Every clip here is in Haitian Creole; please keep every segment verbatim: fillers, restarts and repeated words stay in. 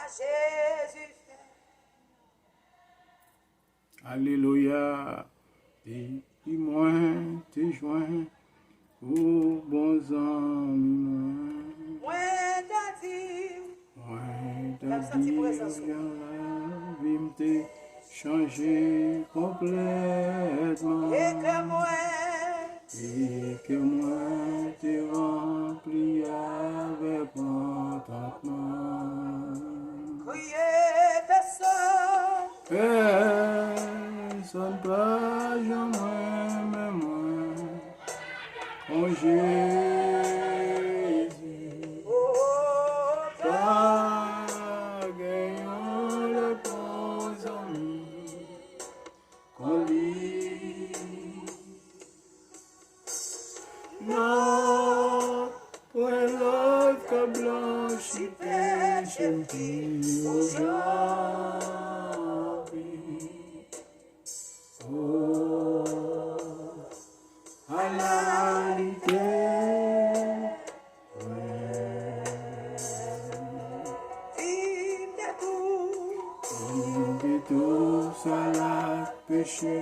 Jezi fè. Alelouya. Depi mwen te jwenn ou, bon zanmi mwen, mwen ta di, mwen ta di, lavi m te chanje konplètman. E kè mwen, e kè mwen te ranpli avèk kontantman. Kriye pèsonn. Pèsonn pa janm renmen mwen kon Jezi. Pa gen yon lòt bon zanmi kon li. Non, pwen lòt ka blanchi peche m pi ojan. Oh, ala li te renmen. Vin de tou, vin de tou sa la peche.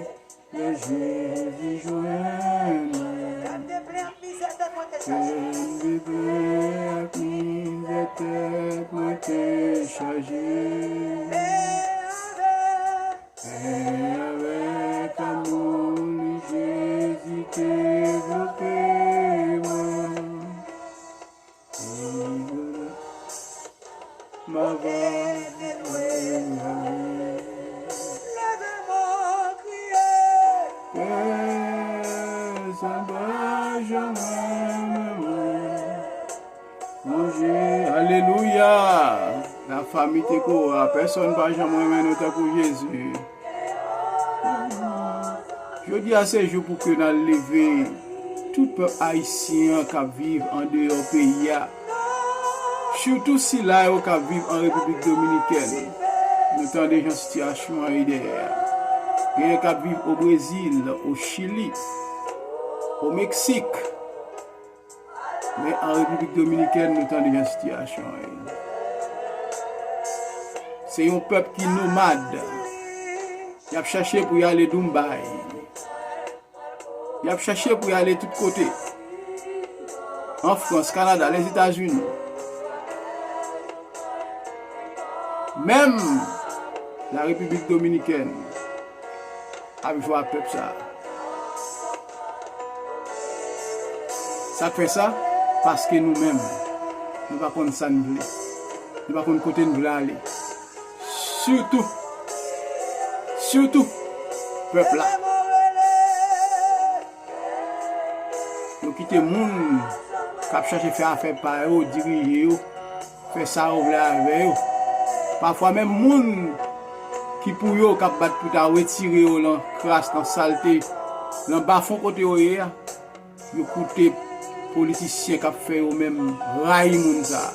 Lè Jezi jwenn mwen, kè m te plen ak mizè, tèt mwen te chaje. Kè m te plen ak mizè, tèt mwen te chaje. Men avèk, men avèk amou li, Jezi te vlope mwen. M ap leve lwe, leve m kriye. Pèsonn pa janm renmen mwen. Alelouya. La famille Tekora, pèsonn pa janm renmen nou tankou Jezi. Jodi a se jou pou ke n al leve tout pèp ayisyen an k ap viv andeyò peyi a, sitou sila yo k ap viv an Repiblik Dominikèn. Nou tande jan sitiyasyon an ye dèyè a. Genyen k ap viv o Brezil, o Chili, o Meksik. Men an Repiblik Dominikèn, nou tande jan sitiyasyon an ye. Se yon pèp ki nomad. Y ap chache pou y ale Dubai. Y ap chache pou y ale tout kote. An Frans, Kanada, Lèzetazini. Menm la Repiblik Dominikèn ap jwe ak pèp sa a. Sa k fè sa? Paske nou menm, nou pa konn sa n vle. Nou pa konn kote n vle ale. Sitou, sitou, pèp la. Yo kite moun k ap chache fè afè pa yo dirije yo, fè sa yo vle avè yo. Pafwa menm moun ki pou yo k ap bat pou ta retire yo nan kras, nan salte, nan bafon kote yo ye a, yo koute politisyen k ap fè yo menm rayi moun sa a.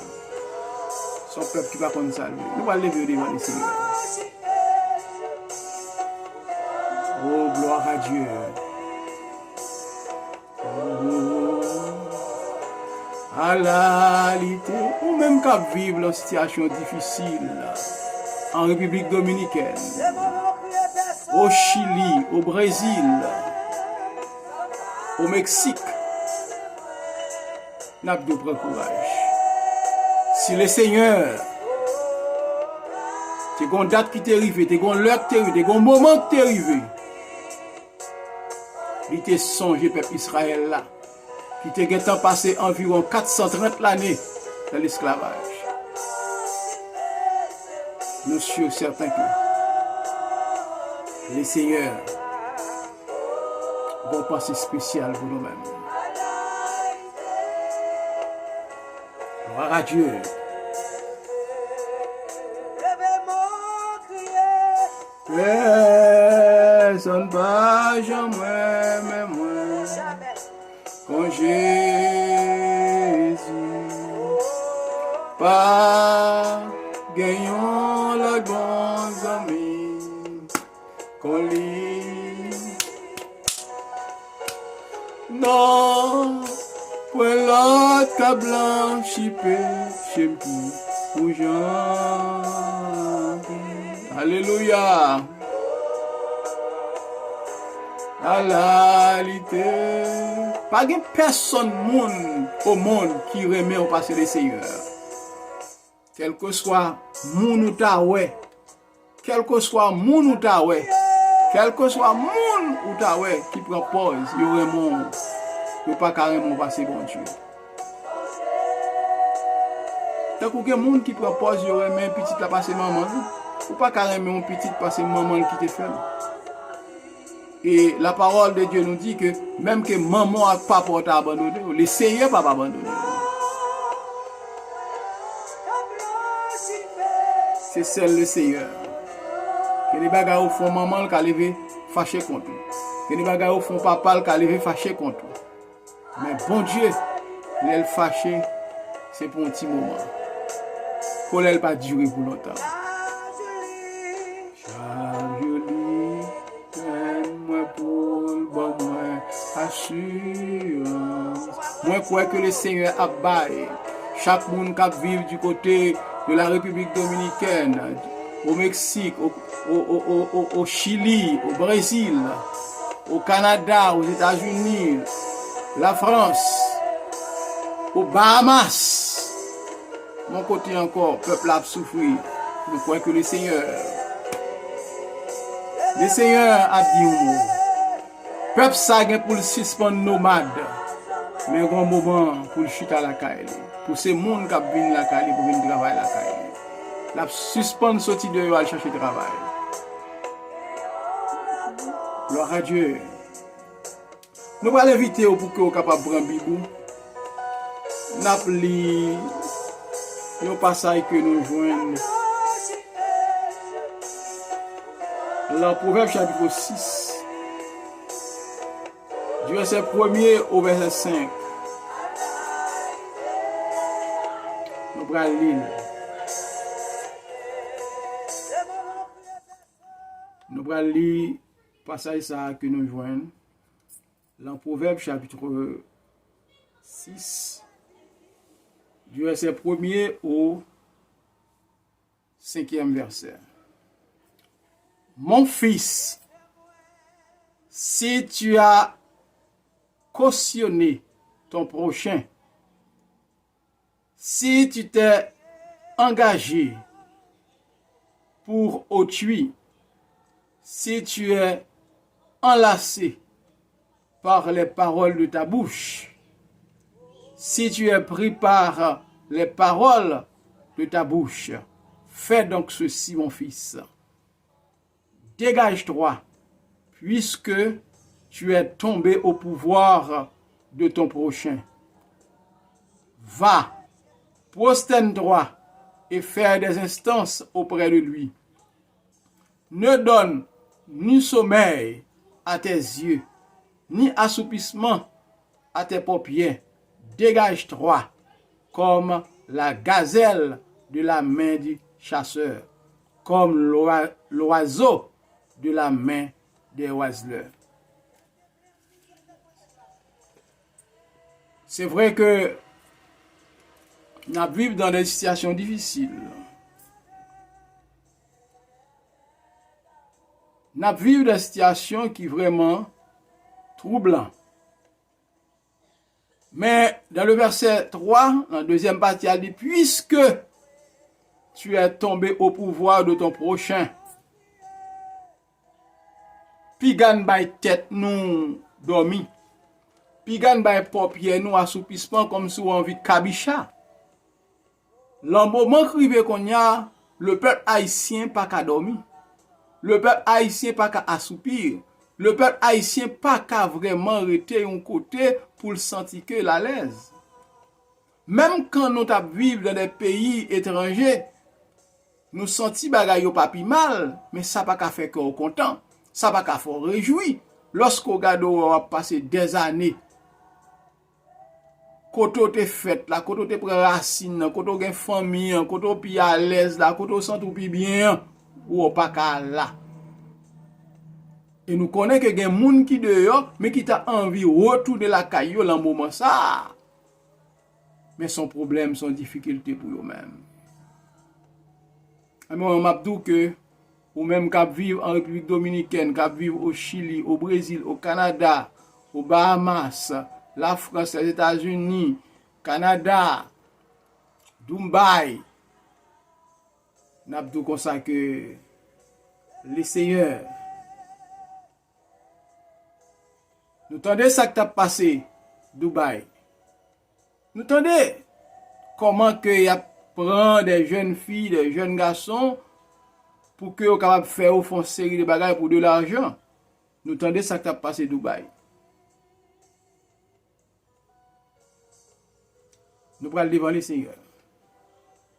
Se yon pèp ki pa konn sa l vle. Nou pral leve yo devan Lesenyè. Oh, gloire à Dieu. Ala li te, ou menm k ap viv nan sitiyasyon difisil an Repiblik Dominikèn, o Chili, o Brezil, o Meksik, n ap di w pran kouraj. Si Lesenyè te gon dat ki te rive, te gon lè ki te rive, te gon moman ki te rive, li te sonje pèp Izrayèl la, ki te gentan pase anviwon kat san trant lane nan lesklavaj. Nou si e sèten ke Lesenyè gon panse espesyal pou nou menm. Gloire à Dieu. Pèsonn pa janm renmen mwen kon Jezi. Pa gen yon lòt bon zanmi kon li. Non, pwen lòt ka blanchi peche m ki Ou jan. Alelouya. Alalité. Pa gen pèsonn moun o mond ki renmen w pase Lesenyè. Kèlkeswa moun ou ta wè, kèlkeswa moun ou ta wè, kèlkeswa moun ou ta wè ki pran pòz yo renmen w, yo pa ka renmen w pase Bondye. Tankou gen moun ki pran pòz yo renmen pitit la pase manman l, ou pa ka renmen yon pitit pase manman l ki te fè l. E la parole de Dieu nous dit que menm ke manman w ak papa w ta abandone w, Lesenyè p ap abandone w. Se sèl Lesenyè. Gen de bagay ou fè w manman l ka leve fache kont ou. Gen de bagay ou fè w papa l ka leve fache kont ou. Men Bondye, lè l fache, se pou yon ti moman. Kolè l pa dire pou lontan. Chak jou li plenn mwen pou l ban mwen asirans. Mwen kwè ke Lesenyè ap bay chak moun k ap viv di kote de la Repiblik Dominikèn, o Meksik, o, o, o, o, o, o Chili, o Brezil, o Kanada, Ozetazini, Lafrans, o Bahamas, yon kote ankò, pèp la ap soufri. Nou kwè ke Lesenyè, Lesenyè ap di yon mo. Pèp sa gen pou l sispann nomad, men gen yon moman pou l chita lakay li. Pou se moun k ap vin lakay li, pou vin travay lakay li. L ap sispann soti deyò al chache travay. Gloire à Dieu. Nou pral envite w pou ke w kapab pran Bib ou. N ap li yon pasaj ke nou jwenn lan Pwovèb chapit sis, di vèsè premye o vèsè senk. Nou pral li l. Nou pral li pasaj sa a ke nou jwenn lan Pwovèb chapit sis, di vèsè premye o senkyèm vèsè. Mon fils, si tu as cautionné ton prochain, si tu t'es engagé pour autrui, si tu es enlacé par les paroles de ta bouche, si tu es pris par les paroles de ta bouche, fais donc ceci, mon fils. Dégage-toi, puisque tu es tombé au pouvoir de ton prochain. Va, prosterne-toi et fais des instances auprès de lui. Ne donne ni sommeil à tes yeux, ni assoupissement à tes paupières. Dégage-toi comme la gazelle de la main du chasseur, comme l'oi-, l'oiseau de la main des oiseleurs. Se vre ke n ap viv dans des situations difficiles. N ap viv des situations ki vrèman troublan. Men, dans le verset trois, nan dezyèm pati a, li di, puisque tu es tombé au pouvoir de ton prochain. Piga n bay tèt nou dòmi. Piga n bay pòpyè nou asoupisman kòmsi w anvi kabicha. Lan moman k rive kounye a, lepèp ayisyen pa ka dòmi. Lepèp ayisyen pa ka asoupi. Lepèp ayisyen pa ka vrèman rete yon kote pou l santi ke l alèz. Menm kan nou t ap viv nan de peyi etranje, nou santi bagay yo pa pi mal, men sa pa ka fè kè w kontan. Sa pa ka fè w rejwi. Lòske w gade w wè w ap pase dèzane kote w te fèt la, kote w te pran rasin nan, kote w gen fanmi an, kote w pi alèz la, kote w santi w pi byen an, ou wè w pa ka al la. E nou konnen ke gen moun ki deyò, men ki ta anvi retounen lakay yo lan moman sa a. Men se yon pwoblèm, se yon difikilte pou yo menm. Anben, m ap di w ke ou menm k ap viv an Repiblik Dominikèn, k ap viv o Chili, o Brezil, o Kanada, o Bahamas, Lafrans, Lèzetazini, Kanada, Dubaï, n ap di w konsa ke Lesenyè, nou tande sa k t ap pase Dubaï. Nou tande kòman ke y ap pran de jèn fi, de jèn gason, pou ke yo kapab fè yo fè yon seri de bagay pou de lajan. Nou tande sa k t ap pase Dubaï. Nou pral devan Lesenyè.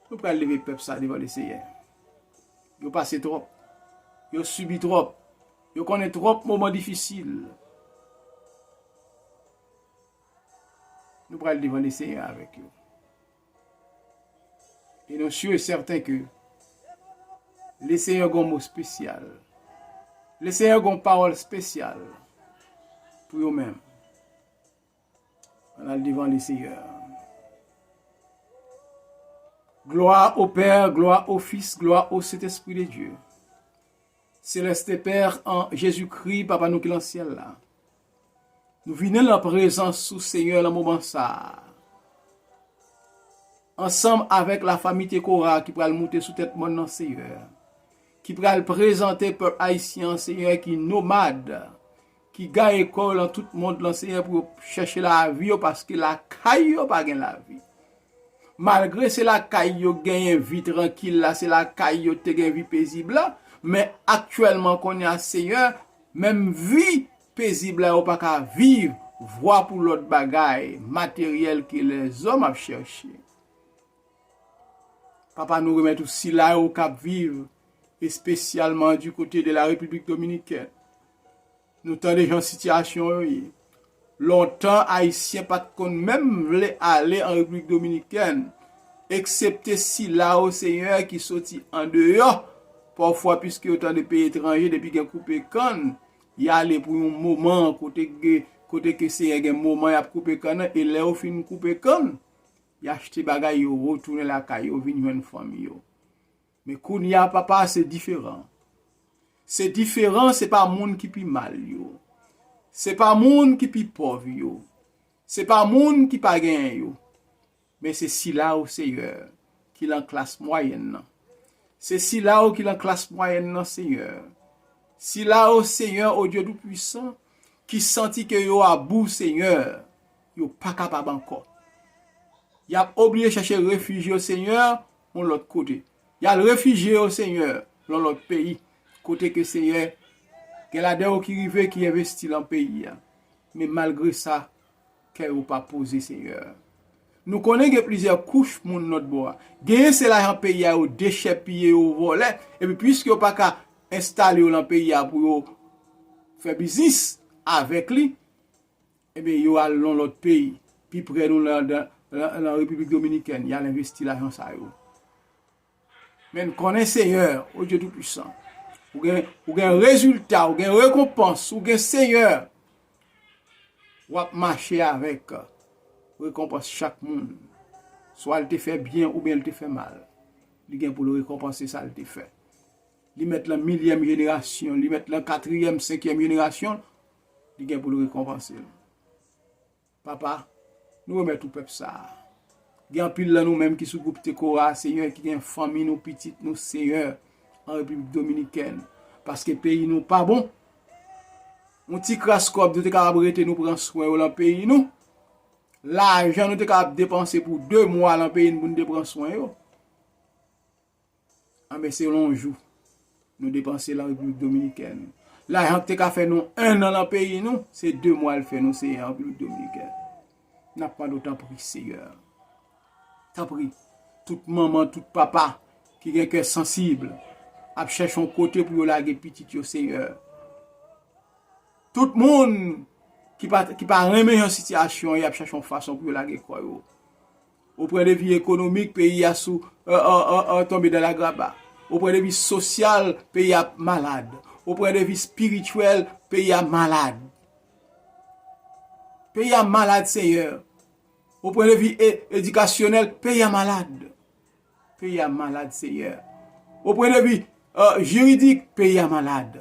Nou pral leve pèp sa devan Lesenyè. Yo pase twòp. Yo sibi twòp. Yo konnen twòp moman difisil. Nou pral devan Lesenyè avèk yo. E nou si e sèten ke Lesenyè gen yon mo espesyal. Lesenyè gen yon pawòl espesyal pou yo menm. Ann al devan Lesenyè. Glwa o Pè, glwa o Fis, glwa o Sentespri de Dye. Seleste Pè, an Jezikri, Papa nou ki lan syèl la, nou vini lan prezans ou, Senyè, lan moman sa a. Ansanm avèk lafanmi Tekora ki pral moute sou tèt mòn nan, Senyè, ki pral prezante pèp ayisyen an, Senyè, ki nomad, ki gaye kò yo lan tout mond lan, Senyè, pou yo chèche lavi yo, paske lakay yo pa gen lavi. Malgre se lakay yo genyen vi trankil la, se lakay yo te gen vi pezib la, men aktyèlman kounye a, Senyè, menm vi pezib la yo pa ka viv, vwa pou lòt bagay materyèl ke lèzòm ap chèche. Papa, nou remèt ou sila yo k ap viv, espesyalman di kote de la Repiblik Dominikèn. Nou tande jan sitiyasyon yo ye. Lontan, Ayisyen pa t konn menm vle ale an Repiblik Dominikèn, eksepte sila yo, Senyè, ki soti andeyò, pafwa, piske yo tande peyi etranje, depi gen koupe kann, y ale pou yon moman, kote ke, kote ke, Senyè, gen moman y ap koupe kann nan, e lè yo fin koupe kann, y achte bagay, yo retounen lakay yo, vin jwenn fanmi yo. Men kounye a, Papa, se diferan. Se diferan, se pa moun ki pi mal yo. Se pa moun ki pi pòv yo. Se pa moun ki pa genyen yo. Men se sila yo, Senyè, ki lan klas mwayèn nan. Se sila yo ki lan klas mwayèn nan, Senyè. Sila yo, Senyè, o Dye Toupwisan, ki santi ke yo abou, Senyè, yo pa kapab ankò. Y ap oblije chèche refij yo, Senyè, yon lòt kote. Y al refijye yo, Senyè, lan lòt peyi, kote ke, Senyè, gen ladan yo ki rive, ki envesti lan peyi a. Men malgre sa, kè yo pa poze, Senyè. Nou konnen gen plizyè kouch moun lòt bò a. Genyen se lajan peyi a yo dechèpiye, yo vòlè, epi piske yo pa ka enstale yo lan peyi a pou yo fè biznis avèk li, ebyen, yo al nan lòt peyi, pi prè nou lan, lan, lan, lan Repiblik Dominikèn, y al envesti lajan sa yo. Men n konnen, Senyè, o Dye Toupwisan, ou gen, ou gen rezilta, ou gen rekonpans, ou gen, Senyè, w ap mache avèk rekonpans chak moun. Swa l te fè byen oubyen l te fè mal, li gen pou l rekonpanse sa l te fè. Li mèt lan milyèm jenerasyon, li mèt lan katriyèm, senkyèm jenerasyon, li gen pou l rekonpanse l. Papa, nou remèt ou pèp sa a. Gen anpil lan nou menm ki sou gwoup Tekora, Senyè, ki gen fanmi nou, pitit nou, Senyè, an Repiblik Dominikèn. Paske peyi nou pa bon. Yon ti kras kòb nou te kapab rete nou pran swen yo lan peyi nou. Lajan nou te kapab depanse pou de mwa lan peyi n pou n te pran swen yo. Anben, se lan yon jou nou depanse lan Repiblik Dominikèn. Lajan ki te ka fè nou en an lan peyi nou, se de mwa l fè nou, Senyè, an Repiblik Dominikèn. N ap mande w, tanpri, Senyè. Tanpri, tout manman, tout papa ki gen kè sansib ap chèche yon kote pou yo lage pitit yo, Senyè. Tout moun ki pa, ki pa renmen jan sitiyasyon an ye ap chèche yon fason pou yo lage kò yo. O pwen de vi ekonomik, peyi a sou, euh, euh, euh, euh, tonbe dan lagraba. O pwen de vi sosyal, peyi a malad. O pwen de vi espirityèl, peyi a malad. Peyi a malad, Senyè. O pwen de vi e-, edikasyonèl, peyi a malad. Peyi a malad, Senyè. O pwen de vi, euh, jiridik, peyi a malad.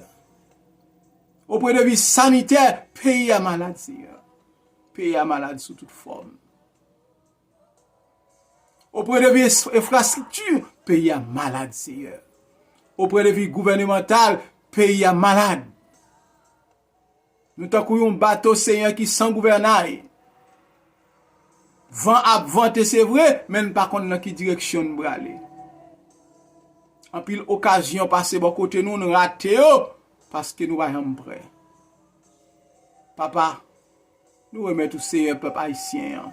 O pwen de vi sanitè, peyi a malad, Senyè. Peyi a malad sou tout fòm. O pwen de vi es-, enfrastrikti, peyi a malad, Senyè. O pwen de vi gouvènemantal, peyi a malad. Nou tankou yon bato, Senyè, ki san gouvènay. Van ap vante, se vre, men n pa konn nan ki direksyon n prale. Anpil okazyon pase bò kote nou, n rate yo, paske nou pa janm prè. Papa, nou remèt ou, Senyè, pèp ayisyen an.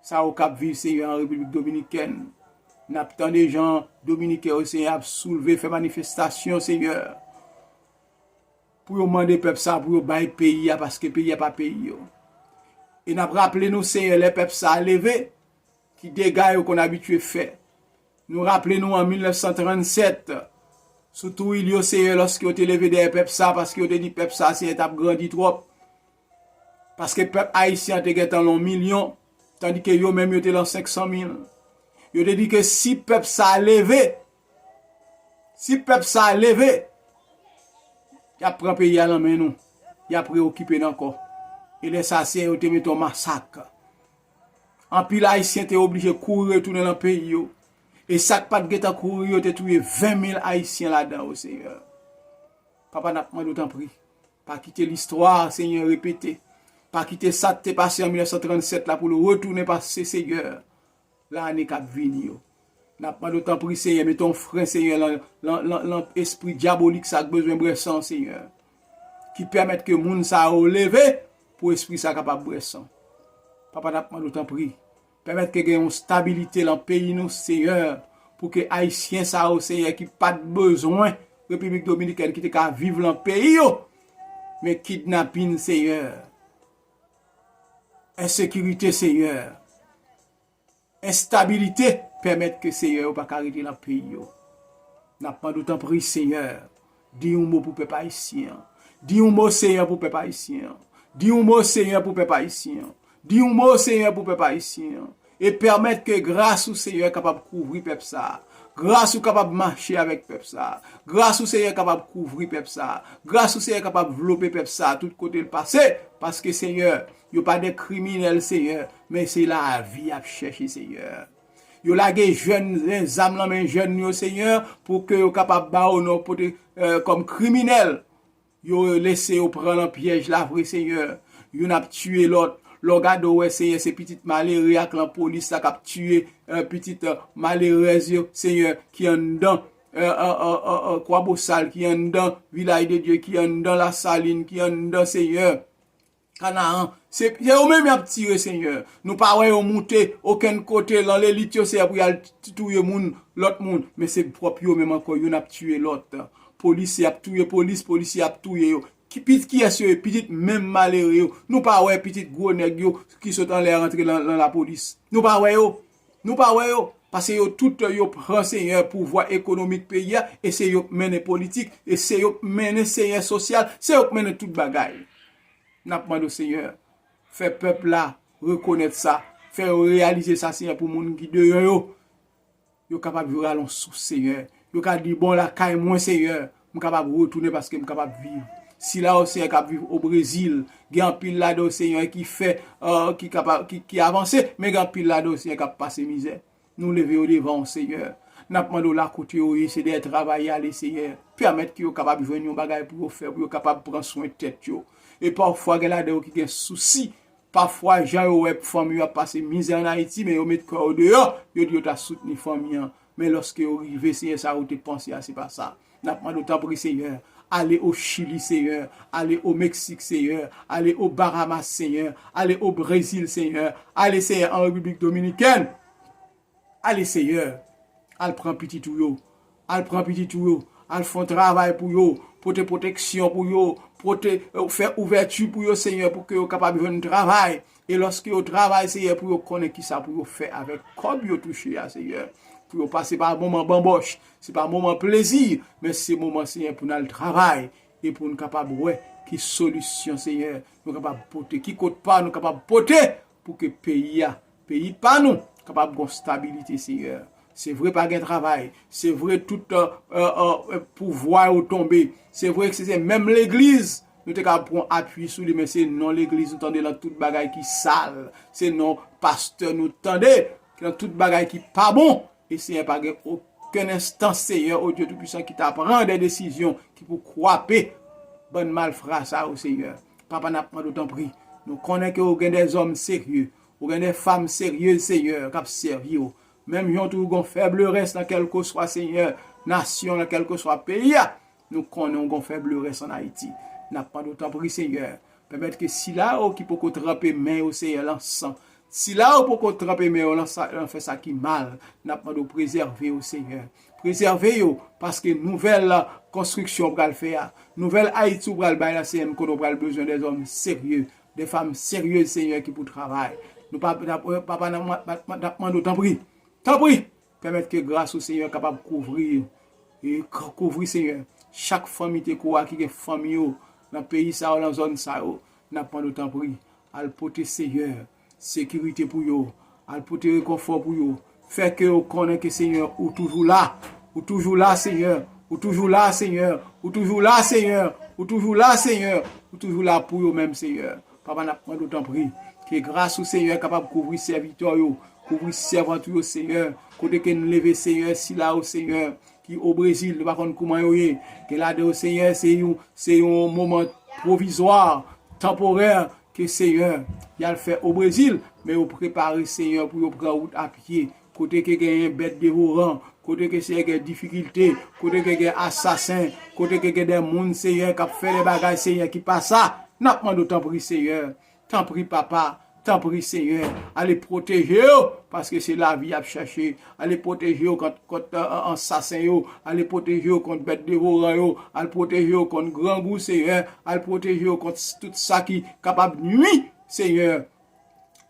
Sa yo k ap viv, Senyè, an Repiblik Dominikèn. N ap tande jan Dominiken yo, Senyè, ap soulve, fè manifestasyon, Senyè, pou yo mande pèp sa a pou yo bay peyi a, paske peyi a pa peyi yo. E n ap raple nou, Senyè, lè pèp sa a leve, ki dega yo konn abitye fè. Nou raple nou an mil nèf san trannsèt, sou Twil yo, Senyè, lòske yo te leve dèyè pèp sa a, paske yo te di pèp sa a, Senyè, t ap grandi twòp. Paske pèp ayisyen an te gentan lan yon milyon, tandike yo menm yo te lan senk san mil. Yo te di ke si pèp sa a leve, si pèp sa a leve, y ap pran peyi a lan men nou, y ap reokipe n ankò. E lè sa a, Senyè, yo te mete yon masak. Anpil ayisyen te oblije kouri retounen lan peyi yo. E sa k pa t gentan kouri yo te touye ven mil ayisyen ladan yo, Senyè. Papa, n ap mande w tanpri, pa kite listwa, Senyè, repete. Pa kite sa k te pase an mil nèf san trannsèt la pou l retounen pase, Senyè, lan ane k ap vini yo. N ap mande w tanpri, Senyè, mete yon fren, Senyè, lan, lan, lan, lan espri dyabolik sa k bezwen bwè san, Senyè. Ki pèmèt ke moun sa yo leve pou espri sa kapab bwè san. Papa, n ap mande w tanpri, pèmèt ke gen yon stabilite lan peyi nou, Senyè, pou ke ayisyen sa yo, Senyè, ki pa t bezwen Repiblik Dominikèn, ki te ka viv lan peyi yo, men kidnapin, Senyè, ensekirite, Senyè, enstabilite, pèmèt ke, Senyè, yo pa ka rete lan peyi yo. N ap mande w tanpri, Senyè, di yon mo pou pèp ayisyen an. Di yon mo, Senyè, pou pèp ayisyen an. Di yon mo, Senyè, pou pèp ayisyen an. Di yon mo, Senyè, pou pèp ayisyen an. E pèmèt ke gras ou, Senyè, kapab kouvri pèp sa a. Gras ou kapab mache avèk pèp sa a. Gras ou, Senyè, kapab kouvri pèp sa a. Gras ou, Senyè, kapab vlope pèp sa a tout kote l pase. Paske, Senyè, yo pa de kriminèl, Senyè, men se lavi y ap chèche, Senyè. Yo lage jèn, zam lan men jèn yo, Senyè, pou ke yo kapab ba yo non pote, eh, kòm kriminèl. Yo lese yo pran lan pyèj la vre, Senyè. Youn ap tiye lòt. Lè w gade, w wè, Senyè, se pitit malere ak lan polis la k ap tiye, eh, pitit, eh, malerèz yo, Senyè, ki anndan, eh, eh, eh, eh, eh, Kwabosal, ki anndan Vilaj de Dye, ki anndan Lasalin, ki anndan, Senyè, Kanaan. Se, se yo menm y ap tire, Senyè. Nou pa wè yo moute okenn kote lan lelit yo, Senyè, pou y al t-, touye moun, lòt moun. Men se pwòp yo menm ankò, youn ap tiye lòt. Polisye ap touye polis, polisye ap touye yo. Ki, pi-, kiyès yo ye? Pitit menm malere yo. Nou pa wè pitit gwo nèg yo ki sot anlè rantre lan, lan lapolis. Nou pa wè yo. Nou pa wè yo. Paske yo tout yo pran, Senyè, pouvwa ekonomik peyi a, e se yo k mennen politik, e se yo k mennen, Senyè, sosyal, se yo k mennen tout bagay. N ap mande w, Senyè, fè pèp la rekonèt sa, fè yo reyalize sa, Senyè, pou moun ki deyò yo, yo kapab vire al yon sous, Senyè. Yo ka di, bon, lakay mwen, Senyè, m kapab retounen paske m kapab viv. Sila yo, Senyè, k ap viv o Brezil, gen anpil ladan yo, Senyè, ki fè, eh, ki kapab, ki, ki avanse, men gen anpil ladan yo, Senyè, k ap pase mizè. Nou leve yo devan w, Senyè. N ap mande w la kote yo ye, se dèyè travay y ale, Senyè. Pèmèt ke yo kapab jwenn yon bagay pou yo fè, pou yo kapab pran swen tèt yo. E pafwa, gen ladan yo ki gen sousi. Pafwa, jan yo wè fanmi yo ap pase mizè ann Ayiti, men yo met kò yo deyò, yo di yo ta soutni fanmi an. Men lòske yo rive, Senyè, sa yo te panse a, se pa sa. N ap mande w, tanpri, Senyè, ale o Chili, Senyè, ale o Meksik, Senyè, ale o Bahamas, Senyè, ale o Brezil, Senyè, ale, Senyè, an Repiblik Dominikèn. Ale, Senyè, al pran pitit ou yo. Al pran pitit ou yo. Al fè yon travay pou yo. Pote pwoteksyon pou yo. Pote, eh, fè ouvèti pou yo, Senyè, pou ke yo kapab jwenn travay. E lòske yo travay, Senyè, pou yo konnen kisa pou yo fè avèk kòb yo touche a, Senyè. Pou yo pa, se pa moman banbòch, se pa moman plezi, men se moman, Senyè, pou n al travay e pou n kapab wè ki solisyon, Senyè, nou kapab pote, ki kout pa nou kapab pote pou ke peyi a, peyi pa nou, kapab gon stabilite, Senyè. Se vre pa gen travay. Se vre tout euh, euh, euh, pouvwa yo tonbe. Se vre ke se, se menm legliz nou te ka pran apui sou li, men se non legliz nou tande nan tout bagay ki sal. Se non pastè nou tande nan tout bagay ki pa bon. E Senyè, pa gen okenn enstans, Senyè, o Dye Toupisan, ki ta pran de desizyon ki pou kwape bann malfra sa yo, Senyè. Papa, n ap mande w tanpri. Nou konnen ke ou gen de zòm serye, ou gen de fanm serye, Senyè, k ap sèvi w. Menm jan tou, ou gon fèblerès nan kèlkeswa, Senyè, nasyon, nan kèlkeswa peyi a. Nou konnen ou gon fèblerès ann Ayiti. N ap mande w tanpri, Senyè, pèmèt ke sila yo ki poko tranpe men yo, Senyè, lan san, sila yo poko tranpe men yo lan sa, lan fè sa ki mal, n ap mande w prezève yo, Senyè. Prezève yo, paske nouvèl konstriksyon w pral fè a, nouvèl Ayiti w pral bay la, Senyè, m konnen w pral bezwen de zòm serye, de fanm serye, Senyè, ki pou travay. Nou pa, n ap, papa, n ap, n ap mande w tanpri, tanpri, pèmèt ke gras ou, Senyè, kapab kouvri yo. E k-, kouvri, Senyè, chak fanmi te kou a ki gen fanmi yo nan peyi sa yo, nan zòn sa yo. N ap mande w tanpri, al pote, Senyè, sekirite pou yo, al pote rekonfò pou yo. Fè ke yo konnen ke, Senyè, ou toujou la. Ou toujou la, Senyè. Ou toujou la, Senyè. Ou toujou la, Senyè. Ou toujou la, Senyè. Ou toujou la pou yo menm, Senyè. Papa, n ap mande w tanpri, ke gras ou, Senyè, kapab kouvri sèvitè yo, kouvri sèvant ou yo, Senyè. Kote ke n leve, Senyè, sila yo, Senyè, ki o Brezil, nou pa konn kouman yo ye. Gen ladan yo, Senyè, se yon, se yon moman pwovizwa, tanporè, ke, Senyè, y al fè o Brezil, men yo prepare, Senyè, pou yo pran wout a pye. Kote ke genyen bèt devoran, kote ke, Senyè, gen difikilte, kote ke gen asasen, kote ke gen de moun, Senyè, k ap fè de bagay, Senyè, ki pa sa. N ap mande w tanpri, Senyè. Tanpri, Papa. Tanpri, Senyè. Ale pwoteje yo, paske se lavi y ap chèche. Ale pwoteje yo kont, kont, euh, euh, ansasen yo. Ale pwoteje yo kont bèt devoran yo. Al pwoteje yo kont grangou, Senyè. Al pwoteje yo kont s-, tout sa ki kapab nwi, Senyè,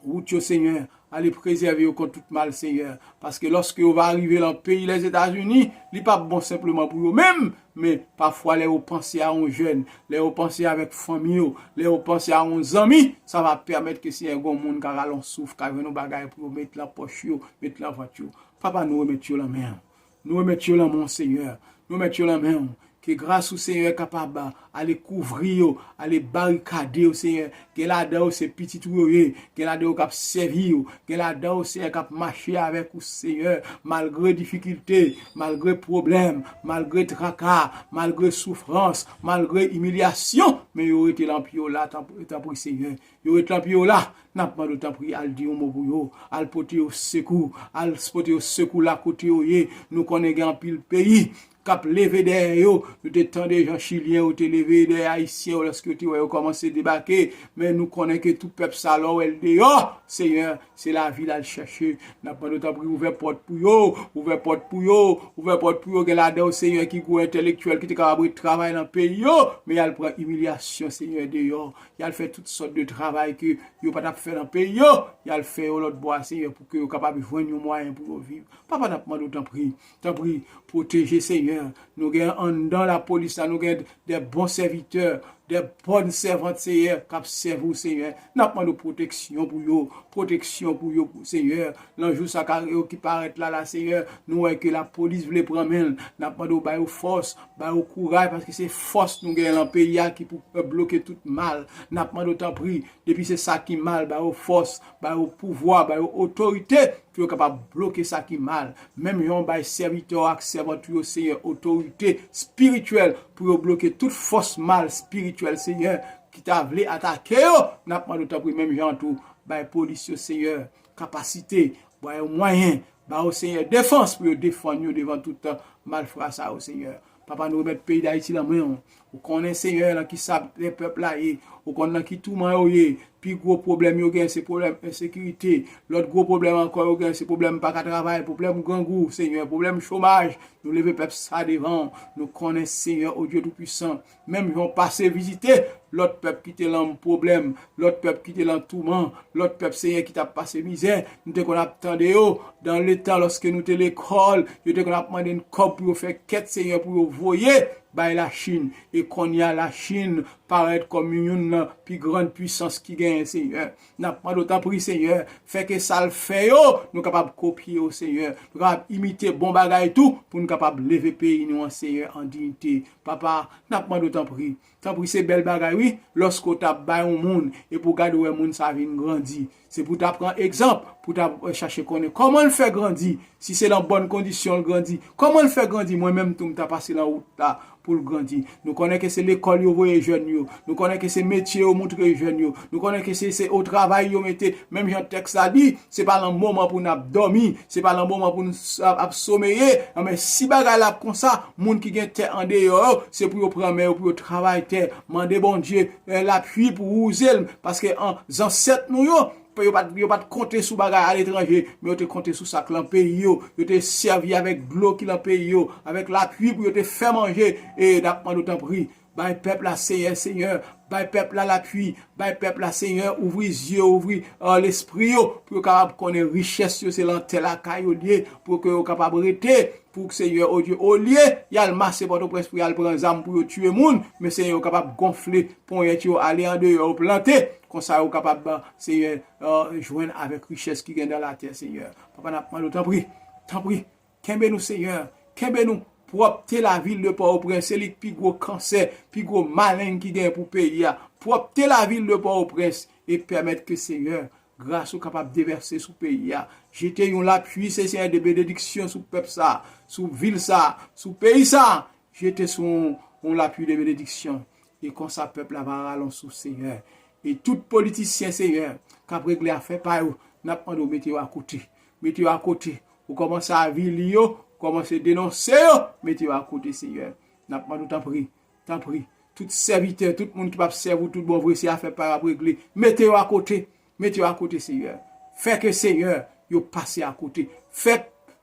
wout yo, Senyè. Ale prezève yo kont tout mal, Senyè. Paske lòske yo va rive lan peyi Lèzetazini, li p ap bon senpleman pou yo menm, men pafwa lè yo panse a yon jèn, lè yo panse avèk fanmi yo, lè yo panse a yon zanmi, sa va pèmèt ke, Senyè, gon moun ka rale yon souf, ka jwenn yon bagay pou yo met lan pòch yo, met lan vant yo. Papa, nou remèt yo lan men w. Nou remèt yo lan men w, Senyè. Nou remèt yo lan men w. Ke gras ou, Senyè, kapab ale kouvri yo, ale barikade yo, Senyè. Gen ladan yo se pitit ou yo ye. Gen ladan yo k ap sèvi yo. Gen ladan yo, Senyè, k ap mache avèk ou, Senyè. Malgre difikilte, malgre pwoblèm, malgre traka, malgre soufrans, malgre imilyasyon, men yo rete lan pye w la, tanpri, tanpri, Senyè. Yo ret lan pye w la, n ap mande w tanpri, al di yon mo pou yo, al pote yo sekou, al pote yo sekou la kote yo ye. Nou konnen gen anpil peyi k ap leve dèyè yo. Nou te tande jan Chilyen yo te leve dèyè Ayisyen yo lòske yo te wè yo kòmanse debake. Men nou konnen ke tout pèp sa, lè w wè l deyò, Senyè, se lavi l al chèche. N ap mande w tanpri, ouvè pòt pou yo, ouvè pòt pou yo, ouvè pòt pou yo. Gen ladan yo, Senyè, ki gwo entèlektyèl ki te kapab ret travay lan peyi yo, men y al pran imilyasyon, Senyè, deyò. Y al fè tout sòt de travay ke yo pa t ap fè nan peyi yo. Y al fè yo lòt bò a, Senyè, pou ke yo kapab jwenn yon mwayen pou yo viv. Papa, n ap mande w tanpri, tanpri, pwoteje, Senyè. Nou gen anndan lapolis la, nou gen de bon sèvitè, de bòn sèvant, Senyè, k ap sèvi w, Senyè. N ap mande w pwoteksyon pou yo, pwoteksyon pou yo, Senyè. Nan jou sa ka, yo ki parèt la, la, Senyè, nou wè ke lapolis vle pran men l. N ap mande w ba yo fòs, ba yo kouraj, paske se fòs nou gen lan peyi a ki pou bloke tout mal. N ap mande w tanpri, depi se sa ki mal, ba yo fòs, ba yo pouvwa, ba yo otorite pou yo kapab bloke sa ki mal. Menm jan w bay sèvitè w ak sèvant ou yo, Senyè, otorite espirityèl pou yo bloke tout fòs mal espirityèl, Senyè, ki ta vle atake yo. N ap mande w tanpri, menm jan tou, bay polis yo, Senyè, kapasite, ba yo mwayen, ba yo, Senyè, defans pou yo defann yo devan tout malfra sa yo, Senyè. Papa, nou remèt peyi Dayiti lan men w. Ou konnen, Senyè, lan ki sa pèp la ye. Ou konn nan ki touman yo ye. Pi gwo pwoblèm yo gen, se pwoblèm ensekirite. Lòt gwo pwoblèm ankò yo gen, se pwoblèm pa ka travay, pwoblèm grangou, Senyè, pwoblèm chomaj. Nou leve pèp sa devan w. Nou konnen, Senyè, o Dye Toupisan, menm jan w pase vizite lòt pèp ki te lan pwoblèm, lòt pèp ki te lan touman, lòt pèp, Senyè, ki t ap pase mizè, nou te konn ap tande yo. Dan letan, lòske nou te lekòl, yo te konn ap mande n kòb pou yo fè kèt, Senyè, pou yo voye bay Lachin. E kounye a, Lachin parèt kòm youn nan pi grann pwisans ki genyen, Senyè. N ap mande w, tanpri, Senyè, fè ke sa l fè yo, nou kapab kopye yo, Senyè. Nou kapab imite bon bagay tou, pou nou kapab leve peyi nou an, Senyè, an diyite. Papa, n ap mande w, tanpri, tanpri, se bèl bagay, wi, lòske w t ap bay yon moun, epi w gade w wè moun sa a vin grandi. Se pou w ta pran egzanp, pou w ta, eh, chache konnen kòman l fè grandi, si se nan bòn kondisyon l grandi. Kòman l fè grandi? Mwen menm tou, m ta pase nan wout la pou l grandi. Nou konnen ke se lekòl yo voye jèn yo. Nou konnen ke se metye yo moutre jèn yo. Nou konnen ke se, se o travay yo mete. Menm jan tèks la di, se pa nan moman pou n ap dòmi, se pa nan moman pou n s-, ap, ap someye. Anben, si bagay la ap konsa, moun ki gen tè andeyò yo, se pou yo pran men yo, pou yo travay tè, mande Bondye, eh, lapui pou wouze l, paske an, zansèt nou yo, yo pa t, yo pa t konte sou bagay aletranje, men yo te konte sou sa k lan peyi yo. Yo te sèvi avèk dlo ki lan peyi yo, avèk lapui pou yo te fè manje. E n ap mande w, tanpri, bay pèp la, Senyè, Senyè, bay pèp la lapui, bay pèp la, Senyè, ouvri zye, ouvri, eh, lespri yo, pou yo kapab konnen richès yo se lan tè lakay yo l ye, pou ke yo kapab rete, pou, Senyè, o Dye, olye y al mache Pòtoprens pou y al pran zam pou yo tiye moun, men, Senyè, yo kapab gonfle ponyèt yo, ale andeyò, yo plante, konsa yo kapab, Senyè, eh, jwenn avèk richès ki gen dan latè, Senyè. Papa, n ap mande w, tanpri, tanpri, kenbe nou, Senyè, kenbe nou. Pwòpte lavil de Pòtoprens, se li k pi gwo kansè, pi gwo maleng ki gen pou peyi a. Pwòpte lavil de Pòtoprens e pèmèt ke, Senyè, gras ou kapab devèse sou peyi a. Jete yon lapui, se, Senyè, de benediksyon sou pèp sa a, sou vil sa a, sou peyi sa a. Jete sou yon, yon lapui de benediksyon. E konsa pèp la va rale yon souf, Senyè. E tout politisyen, Senyè, k ap regle afè pa yo, n ap mande w mete yo akote. Mete yo akote. Ou kòmanse avili yo, ou kòmanse denonse yo, mete yo akote, Senyè. N ap mande w, tanpri, tanpri, tout sèvitè, tout moun ki p ap sèvi w tout bon vre, se afè pa yo ap regle, mete yo akote. Mete yo akote, Senyè. Fè ke, Senyè, yo pase akote. Fè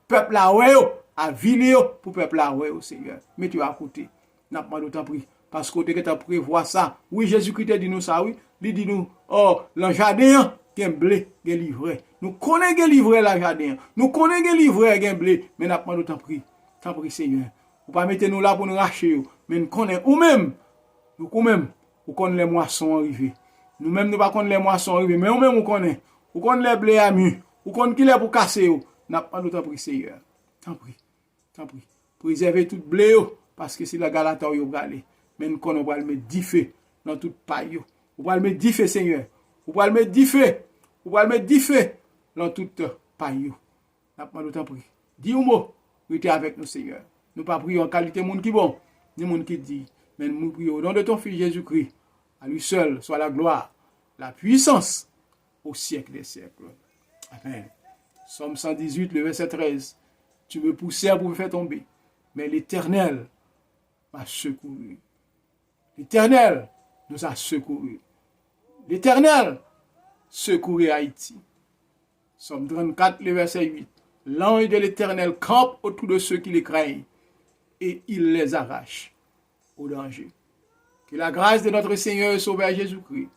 pèp la wè yo, avili yo, pou pèp la wè yo, Senyè. Mete yo akote. N ap mande w, tanpri, paske w te gentan prevwa sa. Wi, Jezikri te di nou sa, wi. Li di nou, o, lan jaden an, gen ble, gen livrè. Nou konnen gen livrè lan jaden an. Nou konnen gen livrè, gen ble. Men n ap mande w, tanpri, tanpri, Senyè. Ou pa mete nou la pou n rache yo. Men n konnen ou menm, ou menm, ou konn lè mwason an rive. Nou menm, nou pa konn lè mwason an rive, men ou menm, ou konnen. Ou konn lè ble a mi. Ou konn kilè pou kase yo. N ap mande w, tanpri, Senyè. Tanpri, tanpri. Prezève tout ble yo, paske se lan galata w yo prale. Men n konnen w pral met dife lan tout pay yo. Ou pral met dife, Senyè. Ou pral met dife. Ou pral met dife lan tout pay yo. N ap mande w, tanpri, di yon mo, rete avèk nou, Senyè. Nou pa priye w an kalite moun ki bon, ni moun ki diy, men nou priye w o non de ton Fis Jezikri. À lui seul soit la gloire, la puissance au siècle des siècles. Amen. Psaume cent dix-huit, le verset treize. Tu me poussais pour me faire tomber, mais l'Éternel m'a secouru. L'Éternel nous a secourus. L'Éternel secourut Haïti. Psaume trente-quatre, le verset huit. L'ange de l'Éternel campe autour de ceux qui le craignent et il les arrache au danger. Que la grâce de notre Seigneur et Sauveur Jésus-Christ,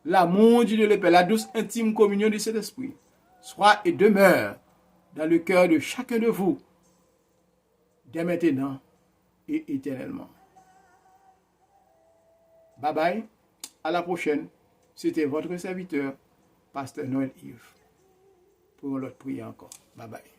l'amour du Dieu le Père, la douce intime communion du Saint-Esprit soit et demeure dans le cœur de chacun de vous dès maintenant et éternellement. Bye bye, à la prochaine. C'était votre serviteur, Pasteur Noël Yves, pour une autre prière encore. Bye bye.